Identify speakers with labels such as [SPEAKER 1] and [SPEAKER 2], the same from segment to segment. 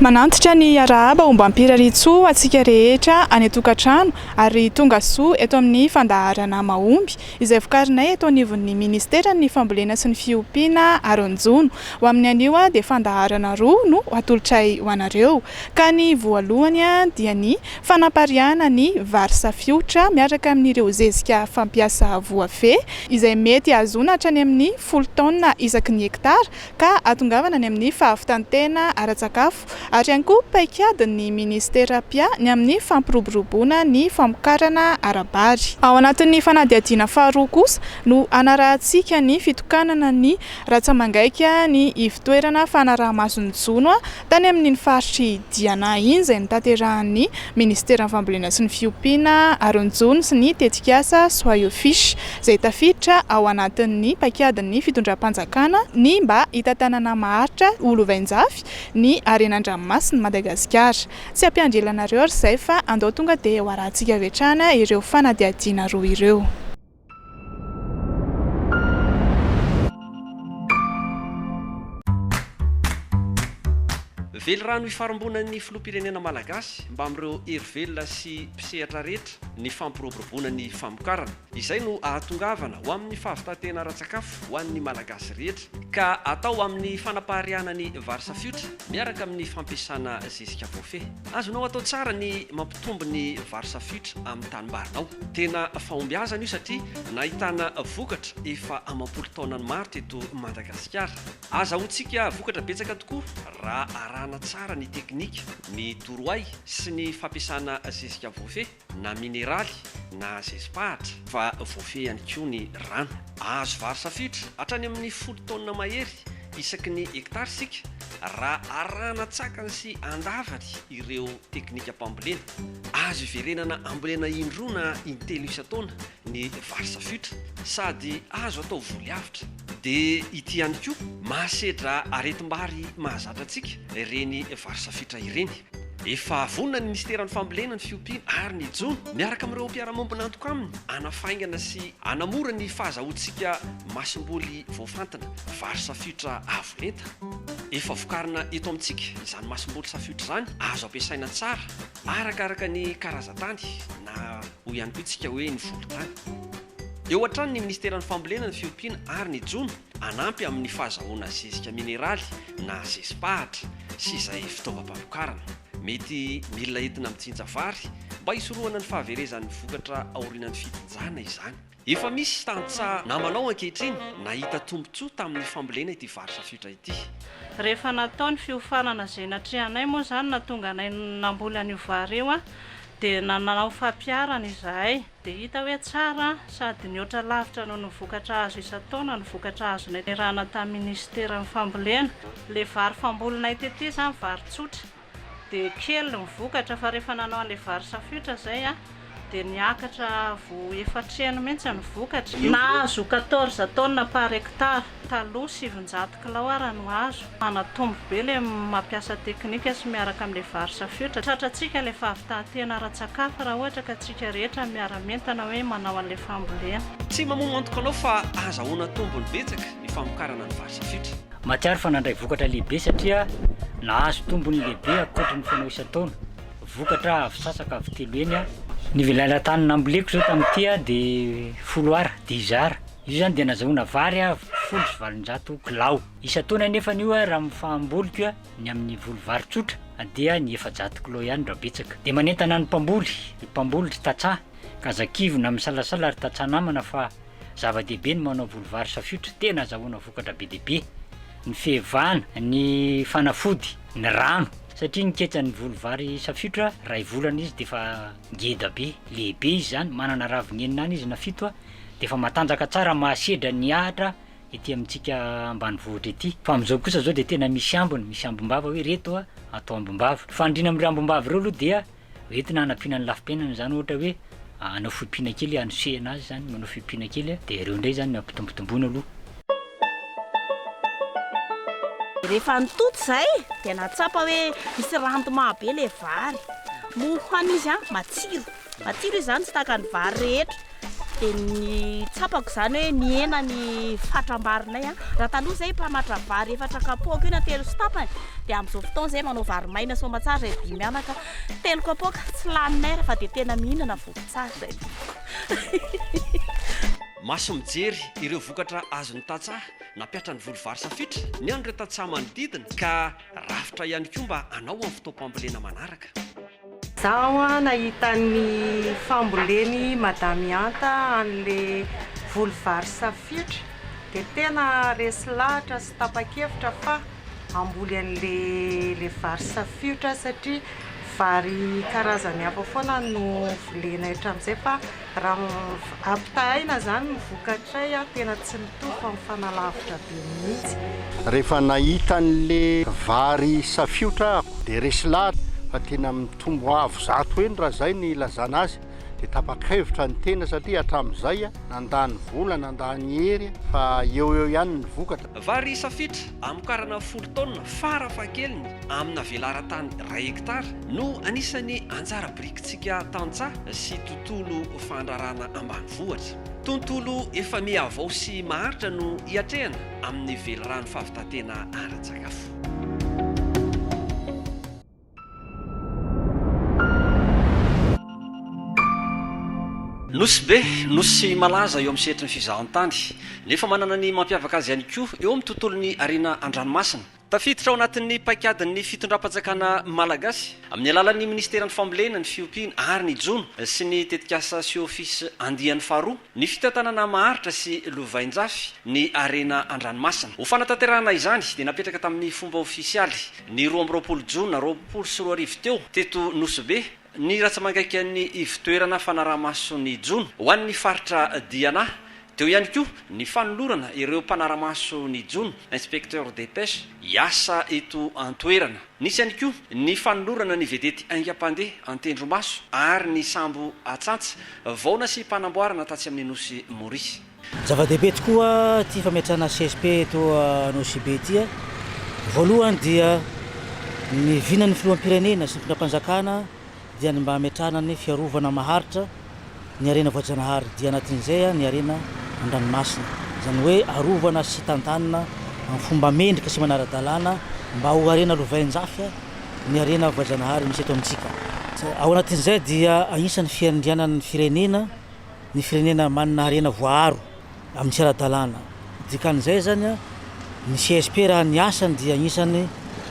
[SPEAKER 1] Manantitra ny arahaba ombam-pirariantsoa antsika rehetra any an-tokantrano ary tonga soa eto amin'ny fandaharana Mahomby izay vokarinay eto anivon'ny Ministeran'ny Fambolena sy ny Fiompiana ary ny Jono. Ho amin'ny anio dia fandaharana roa no atolotray ho anareo ka ny voalohany dia ny fanapariahana ny vary safiotra miaraka amin'ireo zezika fampiasa voafehy izay mety hahazoana hatrany amin'ny folo taonina isaky ny hektara ka hahatongavana any amin'ny fahavitan-tena ara-tsakafo ary ihany koa paikadin'ny minisitera mpiahy ny amin'ny fampiroboroboana ny famokarana ara-bary. Ao anatin'ny fanadihadiana faharoa kosa no hanarahantsika ny fitokanana ny ratsa-mangaika ny ivon-toerana fanaraha-maso ny jono tany amin'iny faritr'i Diana iny izay notanterahan'ny minisiteran'ny fambolena sy ny fiompiana ary ny jono sy ny tetikasa Soyaux Fish izay tafiditra ao anatin'ny paikadin'ny fitondram-panjakana ny mba hitantanana maharitra ho lovainjafy ny harena an-dranomasin'i Madagasikara. Tsy hampiandry ela anareo ary izay fa andao tonga dia ho arahantsika avy hatrany ireo fanadihadiana roa ireo.
[SPEAKER 2] Velirano ifarimbonan'ny Filoham-pirenena Malagasy mbamin'ireo hery velona sy mpisehatra rehetra ny fampiroboroboana ny famokarana. Izay no ahatongavana ho amin'ny fahavitan-tena ara-tsakafo ho an'ny Malagasy rehetra ka atao amin'ny fanapariahana ny vary safiotra miaraka amin'ny fampiasana zezika voafehy. Azonao atao tsara ny mampitombo ny vary safiotra amin'ny tanimbarinao. Tena fahombiazana io satria nahitana vokatra efa amam-polo taonany maro teto Madagasikara. Azahoantsika vokatra betsaka tokoa raha arahana tsara ny teknika, ny torohay sy ny fampiasana zezika voafehy na mineraly na zezi-pahatra. Fa voafehy ihany koa ny rano. Ahazo vary safiotra hatrany amin'ny folo taonina mahery isaky ny hektara isika raha arahana an-tsakany sy an-davany ireo teknikam-pambolena. Azo iverenana ambolena indroa na intelo isan-taona ny vary safiotra sady azo atao voly avotra. Dia ity ihany koa, mahasedra aretim-bary mahazatra antsika ireny vary safiotra ireny. Efa vonona ny Minisiteran'ny Fambolena, ny Fiompiana ary ny Jono, miaraka amin'ireo mpiara-miombon'antoka aminy, hanafaingana sy hanamora ny fahazahoantsika masomboly voafantina, vary safiotra avo lenta. Efa vokarina eto amintsika izany masomboly safiotra izany, azo ampiasaina tsara arakaraka ny karazan-tany na hoy ihany koa isika hoe ny volon-tany. Eo hatrany ny Minisiteran'ny Fambolena, ny Fiompiana ary ny Jono hanampy amin'ny fahazahoana zezika mineraly na zezi-pahatra sy izay fitaovam-pamokarana. Mety milina entina mijinja vary mba hisorohana ny fahaverezan'ny vokatra aorianan'ny fijinjana izany. Efa misy tantsaha namanao ankehitriny nahita tombontsoa tamin'ny fambolena ity vary safiotra ity.
[SPEAKER 3] Rehefa natao ny fiofanana izay natrehanay moa izany nahatonga anay namboly an'io vary io dia nanao fampiharana izahay. Dia hita hoe tsara sady nihoatra lavitra noho ny vokatra azo isan-taona ny vokatra azonay niarahana tamin'ny minisiteran'ny fambolena. Ilay vary fambolinay tety izany vary tsotra dia kely ny vokatra fa rehefa nanao an'ilay vary safiotra izay dia niakatra avo efatra heny mihitsy ny vokatra. Nahazo quatorze tonnes par hectare, taloha 900 kilao ara no azo. Manatombo be ilay mampiasa teknika sy miaraka amin'ilay vary safiotra. Tratrantsika ilay fahavitan-tena ara-tsakafo raha ohatra ka tsika rehetra miara-mientana hoe manao an'ilay fambolena.
[SPEAKER 2] Tsy mamono antoka anao fa ahazahoana tombony betsaka ny famokarana ny vary safiotra.
[SPEAKER 4] Mahatsiaro fa nandray vokatra lehibe satria nahazo tombony lehibe ankoatry ny fanao isan-taona. Vokatra avy sasaka avy telo heny. Ny velaran-tany namboleko izao tamin'ity dia folo ara, dix ara. Io izany dia nazahoana vary 810 kilao. Isan-taona anefa io raha ny fahamboliko ny amin'ny voly vary tsotra dia ny 400 kilao ihany raha betsaka. Dia manentana ny mpamboly, ry mpamboly ry tantsaha, ka aza kivy na misalasala ry tantsaha namana fa zava-dehibe ny manao voly vary safiotra, tena azahoana vokatra be dia be. Ny fehevana, ny fanafody, ny rano, satria ny ketsan'ny voly vary safiotra iray volana izy dia efa ngeda be, lehibe izy izany, manana raviny enina any izy na fito dia efa matanjaka tsara mahasedra ny ahitra ety amintsika ambanivohitra ety. Fa amin'izao kosa izao dia tena misy ambiny, misy ambim-bava hoe ireto atao ambim-bava. Ny fanindriana amin'ireo ambim-bava ireo aloha dia entina hanampiana ny lafim-piainana izany ohatra hoe hanao fiompiana kely hanosehana azy izany, manao fiompiana kely dia ireo indray izany no ampitombotomboina aloha.
[SPEAKER 5] Rehefa nitoto izay dia nahatsapa hoe misy rendement be ilay vary. Moa hohanina izy an, matsiro. Matsiro izy izany tsy tahaka ny vary rehetra. Dia ny tsapako izany hoe nihena ny fatram-barinay an. Raha taloha izay mpamatra vary efatra kapoaka eo na telo sy tapany, dia amin'izao fotoana izay manao vary maina soamatsara izay dimy anaka, telo kapoaka, tsy laninay ary fa dia tena mihinana voky tsara izay.
[SPEAKER 2] Maso mijery ireo vokatra azon'ny tantsaha nampiatra ny voly vary safitra ny an'ireo tantsaha manodidina ka rafitra ihany koa mba hanao amin'ny fotoam-pambolena manaraka.
[SPEAKER 6] Zaho nahita ny fambolen'i Madame Ihanta an'le voly vary safiotra dia tena resy lahatra sy tapa-kevitra fa hamboly an'le le vary safiotra satria vary karazany hafa foana no volenay hatramin'izay fa Raha ampitahaina izany ny vokatray tena tsy mitovy fa mifanalavitra be mihitsy.
[SPEAKER 7] Rehefa nahita an'le vary safiotra aho dia resy lahatra fa tena mitombo avo zato heny raha izay ny ilazana azy dia tapa-kevitra ny tena satria hatramin'izay nandany vola nandany hery fa eo eo ihany ny vokatra.
[SPEAKER 2] Vary safitra amokarana folo taonina fara fahakeliny amina velaran-tany iray hektara no anisan'ny anjara birikintsika tantsaha sy tontolo fandraharahana ambanivohitra. Tontolo efa mihavao sy maharitra no hiatrehana amin'ny velirano fahavitan-tena ara-tsakafo. Nosy Be, nosy malaza eo amin'ny sehatry ny fizahantany, nefa manana ny mampiavaka azy ihany koa eo amin'ny tontolon'ny harena an-dranomasina. Tafiditra ao anatin'ny paikadin'ny fitondram-panjakana malagasy, amin'ny alalan'ny minisiteran'ny Fambolena, ny Fiompiana ary ny Jono sy ny tetikasa Siofis andiany faharoa, ny fitantanana maharitra sy lovainjafy ny harena an-dranomasina. Ho fanatanterahana izany dia napetraka tamin'ny fomba ofisialy ny 22 jona 2020 teo, teto Nosy Be, ny ratsa-mangaikan'ny ivontoerana fanaraha-maso ny jono ho an'ny faritra Diana. Teo ihany koa ny fanolorana ireo mpanara-maso ny jono, inspecteurs des pêches, hiasa eto an-toerana. Nisy ihany koa ny fanolorana ny vedety haingam-pandeha an-tendromaso ary ny sambo atsantsa vao nasiam-panamboarana tatsy amin'ny nosy Maurice.
[SPEAKER 8] Zava-dehibe tokoa ity fametrahana CSP eto Anosibe ity. Voalohany dia ny vinan'ny filoham-pirenena sy ny fitondram-panjakana dia ny mba hametrahana ny fiarovana maharitra ny harena voajanahary, dia anatin'izay ny harena an-dranomasina. Izany hoe arovana sy tantanina amin'ny fomba mendrika sy manara-dalàna mba ho harena lovain-jafy ny harena voajanahary misy eto amintsika. Ao anatin'izay dia anisan'ny fiandrianan'ny firenena ny firenena manana harena voaaro amin'ny tsy ara-dalàna. Dikan'izay izany, ny CSP raha ny asany dia anisan'ny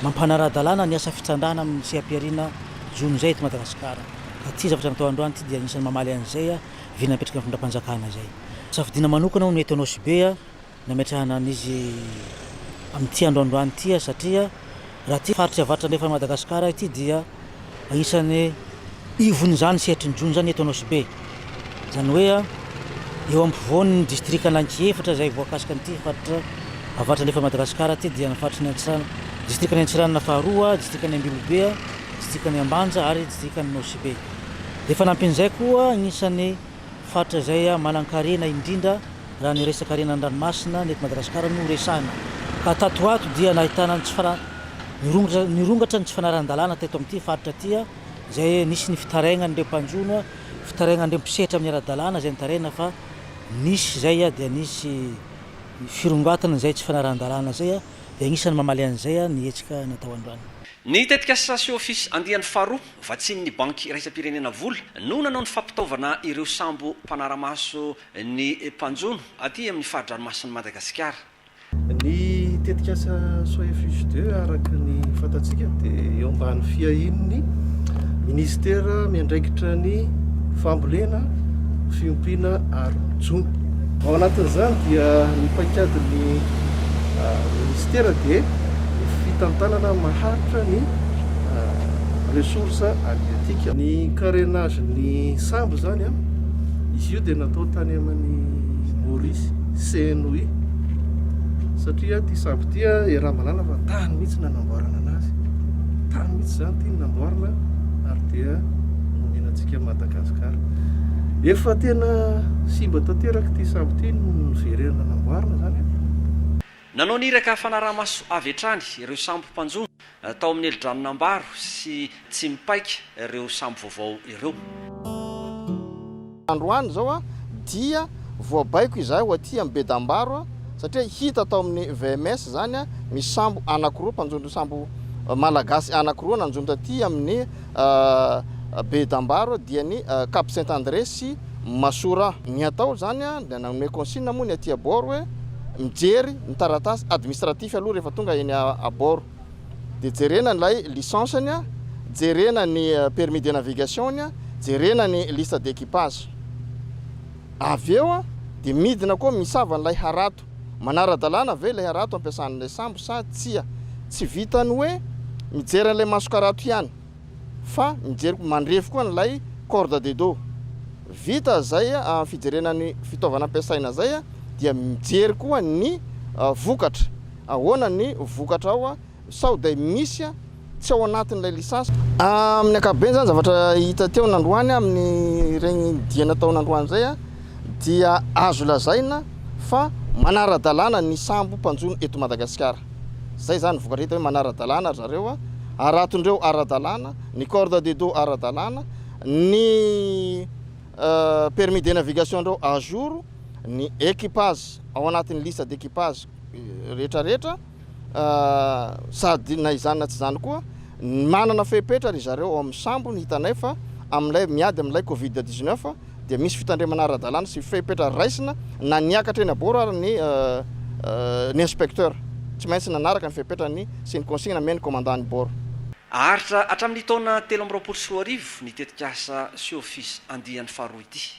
[SPEAKER 8] mampanara-dalàna ny asa fitrandrahana amin'ny seha-pihariana jono izay eto Madagasikara. Ka ity zavatra natao androany ity dia anisan'ny mamaly an'izay vina napetraky ny fitondram-panjakana izay. Safidiana manokana hono eto Anosibe nametrahana an'izy amin'ity andro androany ity satria raha ity faritra avaratra andrefan'i Madagasikara ity dia anisan'ny ivon'izany sehatry ny jono izany eto Anosibe. Izany hoe eo ampovoan'ny distrika anankiefatra izay voakasika an'ity faritra avaratra andrefan'i Madagasikara ity dia ny faritry ny Antsiranana, distrikan'i Antsiranana faharoa, distrikan'i Ambilobe, distrikan'i Ambanja ary distrikan'i Nosibe. Dia fanampin'izay koa anisan'ny faritra izay manan-karena indrindra raha ny resaka harena an-dranomasina ny eto Madagasikara no resahina. Ka tato ho ato dia nahitana ny tsy fana, nirongatra, nirongatra ny tsy fanarahan-dalàna teto amin'ity faritra ity izay nisy ny fitarainan'ireo mpanjono, fitarainan'ireo mpisehatra amin'ny ara-dalàna izay nitaraina fa nisy izay dia nisy firongatana izay tsy fanarahan-dalàna izay dia anisan'ny mamaly an'izay ny hetsika natao androany.
[SPEAKER 2] Ny tetikasa Siofis andiany faharoa vatsian'ny Banky iraisam-pirenena vola no nanao ny fampitaovana ireo sambo mpanara-maso ny mpanjono aty amin'ny fari-dranomasin'i Madagasikara.
[SPEAKER 9] Ny tetikasa Soefus deux araka ny fantatsika dia eo ambany fiahian'ny minisitera miandraikitra ny fambolena, fiompiana ary ny jono. Ao anatin'izany dia ny paikadin'ny minisitera dia ny fitantanana maharitra ny ressources halieutiques. Ny carénage ny sambo izany, izy io dia natao tany amin'ny Maurice, CNOI, satria ity sambo ity iaraha-mahalala fa tany mihitsy nanamboarana anazy, tany mihitsy izany ity no namboarina ary dia nomena antsika Madagasikara. Efa tena simba tanteraka ity sambo ity no noverenana namboarina izany.
[SPEAKER 2] Nanao ny iraka fanaraha-maso avy hatrany ireo sambo mpanjono. Tao amin'ny helidranon'Ambaro sy Tsimipaika ireo sambo vaovao ireo.
[SPEAKER 10] Androany izao dia voabaiko izahay ho aty amin'ny Bedambaro satria hita tao amin'ny VMS izany misy sambo anankiroa, mpanjono sambo malagasy anankiroa nanjono taty amin'ny Bedambaro dia ny Cap Saint André sy Masora. Ny atao izany dia nanome consigne moa ny aty à bord hoe mijery ny taratasy administratif aloha rehefa tonga eny à bord. Dia jerena ilay licence-ny, jerena ny permis de navigation-ny, jerena ny liste d'équipage. Avy eo dia midina koa misava an'ilay harato. Manara-dalàna ve ilay harato ampiasan'ilay sambo sa tsia? Tsy vitan'ny hoe mijery an'ilay mason-karato ihany fa mijery mandrefy koa an'ilay corde de dos. Vita izay fijerena ny fitaovana ampiasaina izay dia mijery koa ny vokatra. Ahoana ny vokatra ao sao dia misy tsy ao anatin'ilay licence. Amin'ny ankapobeny izany zavatra hita teo nandroany amin'ireny dia natao nandroany izay dia azo lazaina fa manara-dalàna ny sambo mpanjono eto Madagasikara. Izay izany ny vokatra hita hoe manara-dalàna ry zareo, haratondreo ara-dalàna, ny corde de dos ara-dalàna, ny permis de navigation-ndreo à jour, ny équipage ao anatin'ny liste d'équipage rehetra rehetra sady na izany na tsy izany koa manana fepetra ry zareo ao amin'ny sambo ny hitanay fa amin'ilay miady amin'ilay covid 19 dia misy fitandremana ara-dalàna sy fepetra raisina na niakatra eny à bord ary ny ny inspecteur tsy maintsy nanaraka ny fepetra ny sy ny consigne nomen'ny commandant ny bord.
[SPEAKER 2] Haharitra hatramin'ny taona 2023 ny tetikasa Siofis andiany faharoa ity.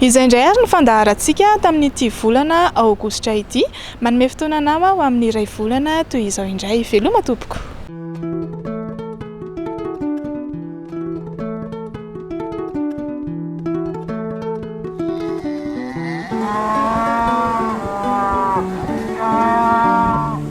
[SPEAKER 1] Izay indray ary ny fandaharantsika tamin'ity volana aogositra ity. Manome fotoana anao aho amin'ny iray volana toy izao indray. Veloma tompoko.